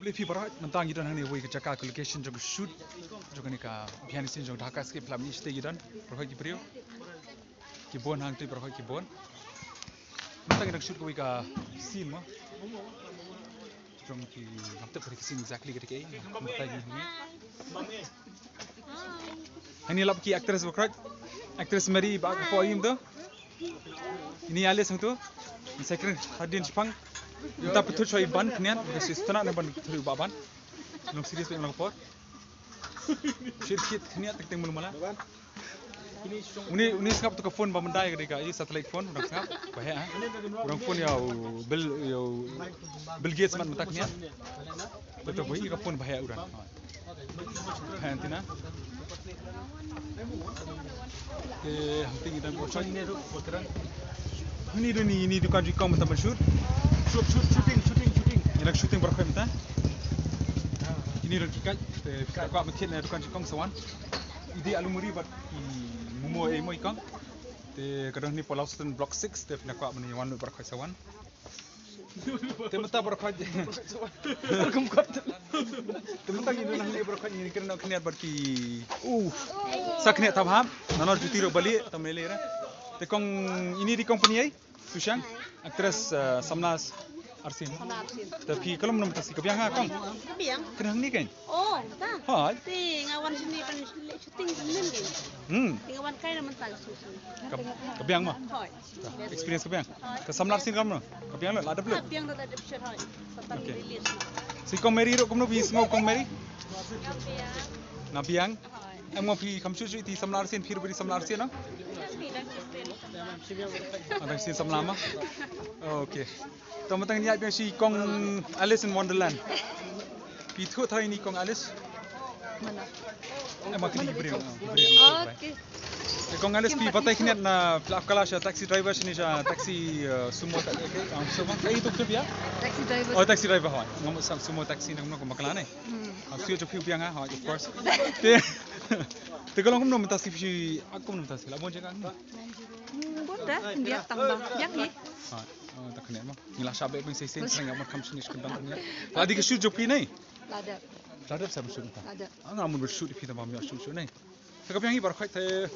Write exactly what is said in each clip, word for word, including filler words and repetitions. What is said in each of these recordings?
Phi baroh, mynta ngi don hangne wei ka jaka ka location jong ka shoot jong kane ka behind the scene jong Dhaka Escape Film. Ngi sdang ngi don baroh ki briew. Ki bun hangtei baroh ki bun. Mynta ngi dang shoot kawei ka scene mo. Jong ki, ngam tip ka dei ka scene exactly ka dei kaei. Mynta ngi hangne. Hangne lap ki actress baroh. Actress Mary ba ka poi im to. Ini Alice hangto. Ini second hadien shipang. Mynta pynthut shoi ban khniat, ka shu sngewtynnat na ban pynthut ba ban. Long serious ba long por. Shit kit khniat teng teng mulu mala. Uni, uni sngap to ka phone ba mynta ka dei ka i satellite phone, u dang sngap. Ba heh, ha? U dang phone ïa u Bill, ïa u Bill Gates man mynta khniat. Betul, wei ka phone ba heh u dang. Heh, antenna. Te hangtei ngi dang ko choi. Ini duni, ini dukan jong i kong mynta ban shoot. Shoot, shoot, shooting, shooting, shooting. Ngi dang shooting baroh mynta. Ini dang ki kai, te phi kwah ban thied na dukan jong i kong sa wan. Ïa i aloo muri bad i momo ei mo i kong. Te ka don hangne Palau Sutton Block six, te phi kwah ban wan lut baroh sa wan. Te mynta baroh. Kum kot. Te mynta ngi don hangne baroh ngi kren noh khniat bad ki. Uh. Sa khniat thap hap. Nanor juti ruh bali tam lele ra. Te kong ini dei company ei. Sushang, actress, eh, Samla Arsien. Samla Arsien. Te phi ka lum num taxi ka biang ha kong? Ka biang. Kena hangne kan? Oh, ta. Hai. Te nga wan shini ban shooting kan nen kan? Hmm. Te nga wan kai na mynta ka shooting. Ka, ka biang ma? Hoi. Experience ka biang. Ka Samla Arsien kam no? Ka biang la dep. Ka biang la dep shot hoi. Satan release. Si kong Mary ruh kumno phi sngew kong Mary? Nga biang. Nga biang. Em, nga phi kham shu shu iti Samla Arsien, phi ruh phi Samla Arsien no? Phi dang sien. Ah, dang sien Samla ma. Okay. To mynta ngi ïaid biang sha i kong Alice in Wonderland. Phi thuh tharai ini kong Alice? Mana? Eh, ma kini ki briew, ki briew. Okay. Eh, kong Alice, phi batai khniat na phi la ap kylla sha taxi driver shane sha taxi, eh, sumo ta-, eh, ke, ah, sumo. Kaei tu phi ya? Taxi driver. Oh, taxi driver hoi. Ngam sa sumo taxi nang no ko ma kylla ne. Hmm. Ah, shu jong phi biang ha, hoi, of course. Te, te ka long kumno mynta shi phi, ah, kumno mynta shi la bun jaka. Hmm, bun da, biang tang ba, biang hi. Hoi. Oh, ta khniat ma. Ngi la shah beh beh shisien, shisien, ïa, ma kham shini shkindam khniat. La dei ka shoot jong phi ne? La dep. La dep sa shoot ta. La dep. Ah, nga mut shoot phi ta ma ïa shoot shoot ne. Te ka biang hi baroh te.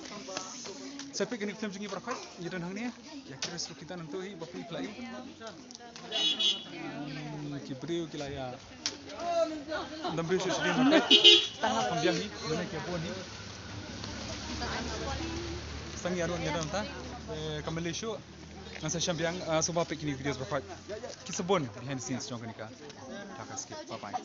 Sa peit kane ka film jong ngi baroh. Ngi don hangne. Ïa actress ruh kita nangto hi ba phi pla hi. Hmm, ki briew ki la ïa. Dam briew shu shu. Kham biang hi. Mynne ki bun hi. Sa ngi ïa don ngi don ta. Eh, ka Malaysia. Ngan sa shah biang, ah, sngewbha peit kine ki videos baroh. Ki sa bun behind the scenes jong kane ka Dhaka Escape. Bye bye.